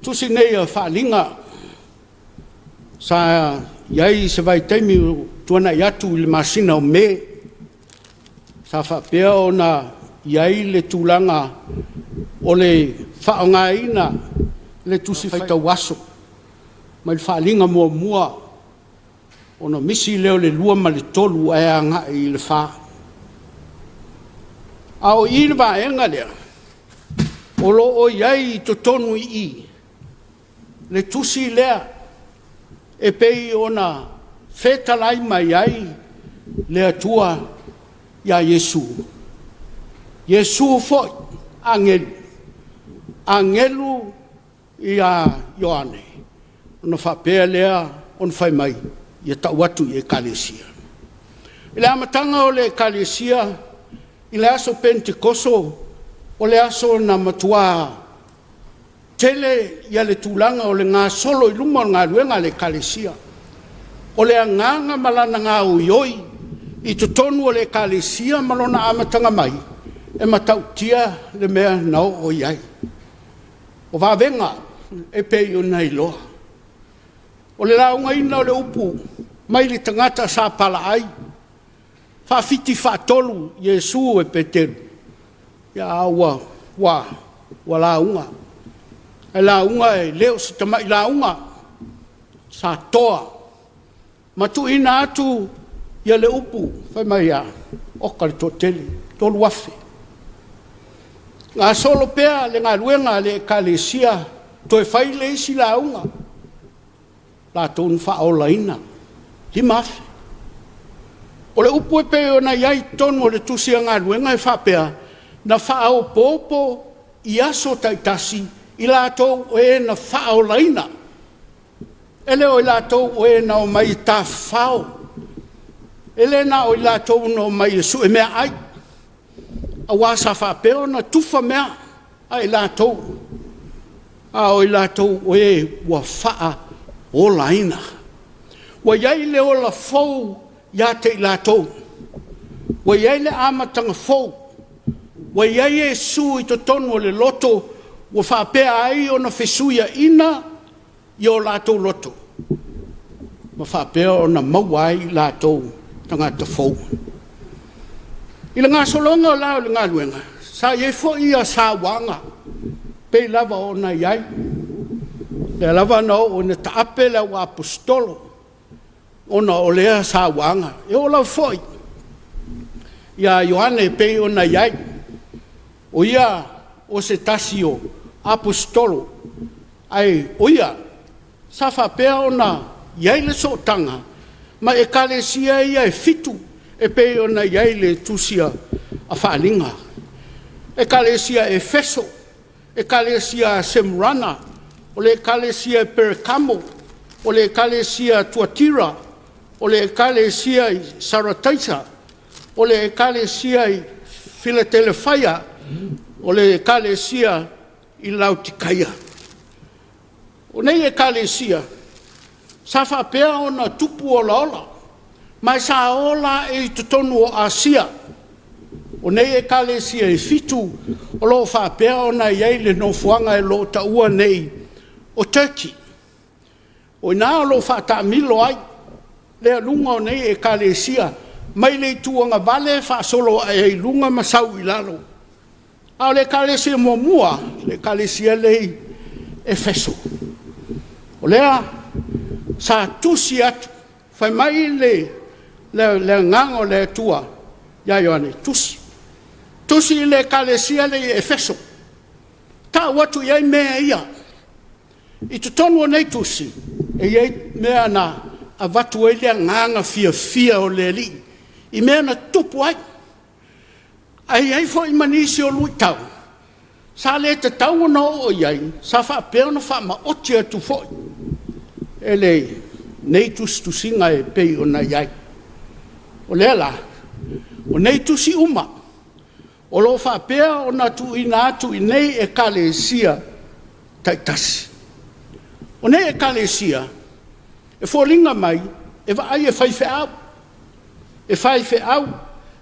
tusi nei o Faaaliga sa i ai i se vaitaimi ua tuanai atu i le masina o Me, sa faapea ona i ai le tulaga o le faaaogaina le Tusi Faitau Aso mai le Faaaliga muamua ona misi lea o le 2 ma le 3 ae agai i le 4. A o i i le vaega lea, o lo o i ai i totonu i i le tusi lea e pei ona fetalai mai ai le Atua ia Iesu, Iesu foi agelu, agelu ia Ioane, ona faapea lea ona fai mai, ia tau atu i Ekalesia. I le amataga o le Ekalesia i le aso Penetekoso, o le aso na matua tele le tulaga o le gasolo i luma o le galuega a le Ekalesia. O le agaga ma lana gaoioi i totonu o le Ekalesia ma lona amataga mai, e matautia le mea na oo i ai. O vavega e pei ona iloa. O le laugaina o le upu mai le tagata sa palaaai, faafiti faatolu Iesu e Peteru, a ua lauga. Ae lauga e le o se tamai lauga, sa toa ma tuuina atu le upu, fai mai e a? Oka le toatele, 3,000. Gasolo pea le galuega a le Ekalesia, toe fai le isi lauga, latou na faaolaina, e 5,000. O le upu e pei ona i ai i totonu o le Tusi o Galuega e faapea, na faaopoopo i aso taitasi i latou o e na faaolaina. E le o i latou o e na omai e tafafao, e le na o i latou na omai e sue meaai, aua sa faapea ona tufa mea a i latou, a o i latou o e ua faaolaina. Ua i ai le ola fou ia te i latou, ua i ai le amataga fou, ua i ai Iesu i totonu o le loto ua faapea ai ona fesuiaina o latou loto ma faapea ona maua ai i latou tagata fou. I le gasologa la o le galuega, sa i ai foi sauaga pei lava ona i ai, lea lava na oo ina taape le au aposetolo ona o lea sauaga. E oo lava foi ia Ioane pei ona i ai, o ia o se tasi o aposetolo, ae o ia sa faapea ona i ai le sootaga ma Ekalesia ia e 7 e pei ona i ai le tusi a Faaaliga, Ekalesia Efeso, Ekalesia Semurana, o le Ekalesia Perekamo, o le Ekalesia Tuatira, o le Ekalesia i Sarataisa, o le Ekalesia i Filatelefaia, o le Ekalesia i Laotikaia. O nei Ekalesia sa faapea ona tupu olaola ma sa ola ae i totonu o Asia. O nei Ekalesia e 7 o lo o faapea ona i ai le nofoaga o lo o taua nei o Turkey. O i ina o lo o faataamilo ai le aluga o nei Ekalesia mai le itu agavale faasolo ane ai i luga ma sau i lalo. A o le Ekalesia muamua, o le Ekalesia lea i Efeso. O lea sa tusi atu, fai mai le Agaga o le Atua ia Ioane, tusi, tusi i le Ekalesia lea i Efeso, tau atu i ai mea ia. I totonu o nei tusi, e i ai mea na avatu ai le agaga fiafia o le Alii i mea na tutupu ai, ae i ai foi ma nisi o luitau sa le tatau ona oo i ai, sa faapea ona faamaoti atu foi e lenei tusitusiga e pei ona i ai. O lea la, o nei tusi uma o lo o faapea ona tuuina atu i nei Ekalesia taitasi. O nei Ekalesia, e foliga mai e vaai e faifeau, e faifeau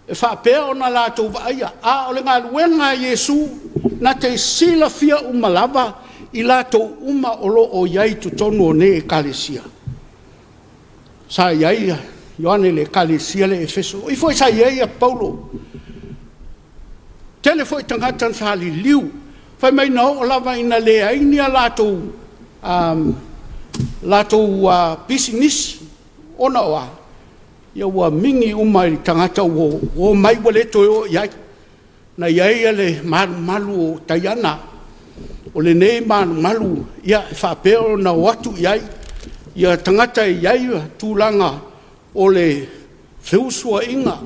e faapea ona latou vaaia, a o le galuega a Iesu na te silafia uma lava. i latou uma o lo o i ai i totonu o nei Ekalesia. Sa i ai Ioane i le Ekalesia lea i Efeso, o i foi sa i ai Paulo. Tele foi tagata sa liliu, fai mai na oo lava ina leai ni a latou pisinisi, ona o a? Ia ua migi uma i tagata ua omai ua le toe o i ai. Na i ai le malumalu o Taiana, o lenei malumalu e faapea ona o atu i ai tagata e i ai tulaga o le feusuaiga,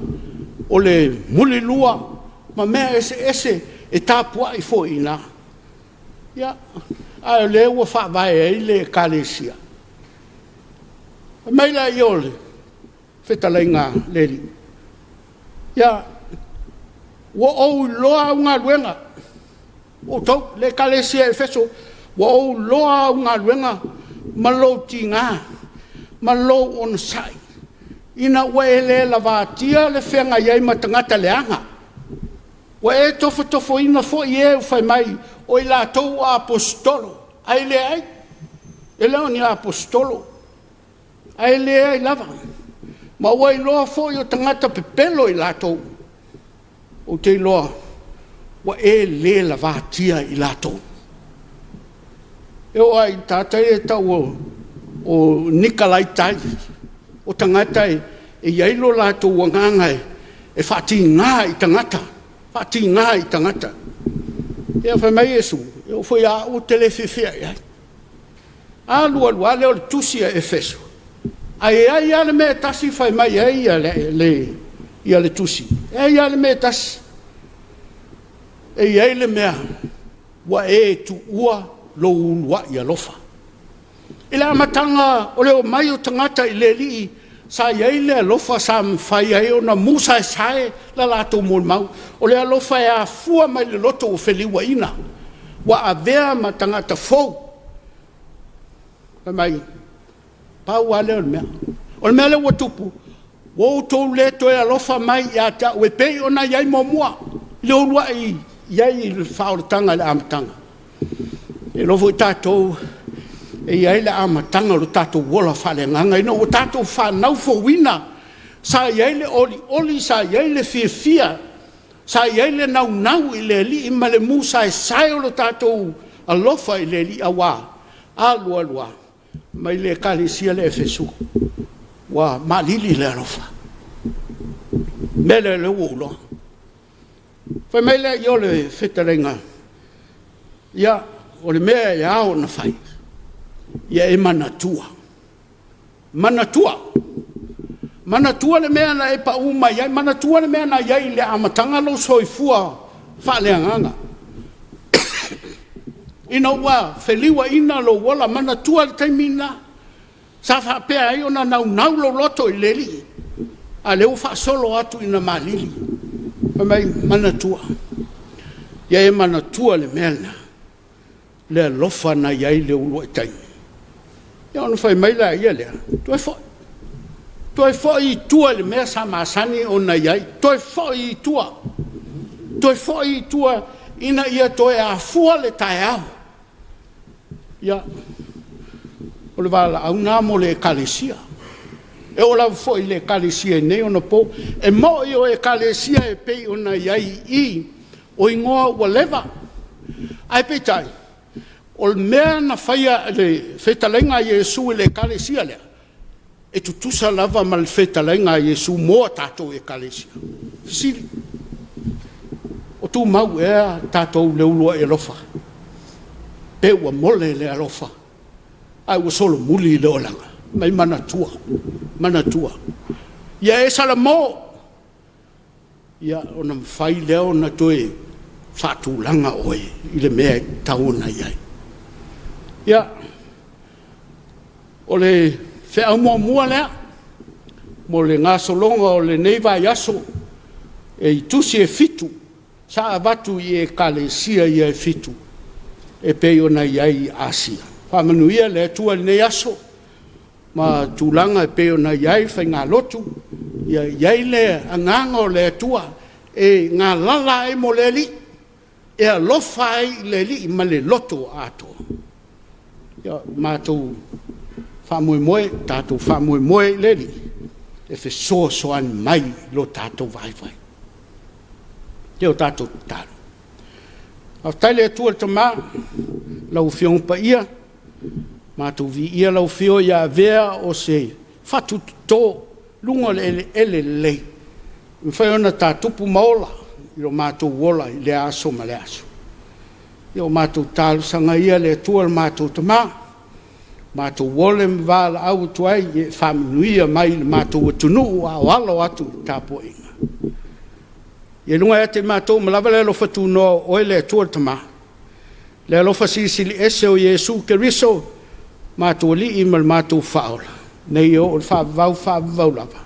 o le mulilua ma mea eseese e tapuai foi i ina. Ia, a o lea ua faavae ai le Ekalesia. Fai mai lea o le fetalaiga a le Alii, “Ia, ua ou iloa au galuega, outou le Ekalesia i Efeso, ua ou iloa au galuega ma lou tiga ma lou onosai, ina ua e le lavatia le feagai ai ma tagata leaga, ua e tofotofoina foi e fai mai o i latou o aposetolo, ae leai, e le o ni aposetolo, ae leai lava. Ma ua iloa foi o tagata pepelo i latou. Ou te iloa ua e le lavatia i latou.” E oo lava i tagata ia e tau o Nikalaitai, o tagata e i ai lo latou agaga e faatiga i tagata, faatiga i tagata. Ia fai mai Iesu, e oo foi ia au ou te le fiafia i ai. Alu alu lava lea o le tusi a Efeso, ae i ai lava le mea e tasi e fai mai ai le tusi, e i ai lava le mea e tasi, e i ai le mea ua e tuua lou uluai alofa. I le amataga o le omai o tagata i le Alii, sa i ai le alofa sa mafai ai ona musaesae le latou molimau. O le alofa e afua mai le loto ua feliuaina, ua avea ma tagata fou. Fai mai, pau lava lea o le mea. O le mea lea ua tupu, ua outou le toe alofa mai ia te au e pei ona i ai muamua, i le uluai i ai i le faaolataga i le amataga. E iloa foi tatou e i ai le amataga o le tatou ola faaleagaga ina ua tatou fanau fouina, sa i ai le olioli, sa i ai le fiafia, sa i ai le naunau i le Alii ma le musaesae o le tatou alofa i le Alii, aua a alu alu lava, fai mai le Ekalesia lea a Efeso, ua maalili le alofa. O le mea lea o lea ua ou iloa. Fai mai lea o le fetalaiga, ia, o le mea e ao ona fai, ia e manatua, manatua, manatua le mea na e pau mai ai, manatua le mea na i ai i le amataga lou soifua faaleagaga. Ina ua feliuaina lou ola, manatua le taimi lena sa faapea ai ona naunau lou loto i le Alii, a o lea ua faasolo atu ina maalili. Fai mai, manatua, ia e manatua le mea lena, le alofa na i ai i le uluai taimi. Ia ona fai mai laia lea, toe foi, toe foi i tua i le mea sa masani ona i ai, toe foi i tua, toe foi i tua ina ia toe afua le taeao. Ia, o le valaau lena mo le Ekalesia. E oo lava foi i le Ekalesia i nei ona po. E moni o Ekalesia e pei ona i ai i i, o igoa ua leva, ae peitai, o le mea na faia e le fetalaiga a Iesu i le Ekalesia lea, e tutusa lava ma le fetalaiga a Iesu mo a tatou Ekalesia. Fesili, o tumau ea tatou i le uluai alofa? Pe ua mole le alofa ae ua solomuli le olaga? Fai mai, manatua, manatua. Ia e salamo, ona mafai lea ona toe faatulaga oe i le mea e tatau ona i ai. Ia, o le feau muamua lea mo le gasologa o lenei vaiaso i tusi e 7 sa avatu i Ekalesia ia e 7 e pei ona i ai i Asia. Faamanuia le Atua i lenei aso ma tulaga e pei ona i ai faigalotu, ia i ai le agaga o le Atua e galala ai mo le Alii. e alofa ai i le Alii ma le loto atoa. Ia, matou faamoemoe, tatou faamoemoe i le Alii e fesoasoani mai i lo tatou vaivai. Ia o tatou tatalo. Faafetai i le Atua le Tama, lau Afioga Paia, matou viia lau Afio ia avea o se fatu toto i luga o le eleele lelei, e mafai ona ta tupu ma ola i lo matou ola i lea aso ma lea aso. Ia o matou talosaga ia le Atua lo matou Tama, matou ole ma valaau atu ai ia e faamanuia mai i le matou atunuu a o alo atu i le tapuaiga. Ia i luga ia te i matou uma lava le alofa tunoa o oe le Atua le Tama, le alofa Silisili Ese o Iesu Keriso matou Alii ma le matou Faaola, nei e oo i le faavavau, faavavau lava.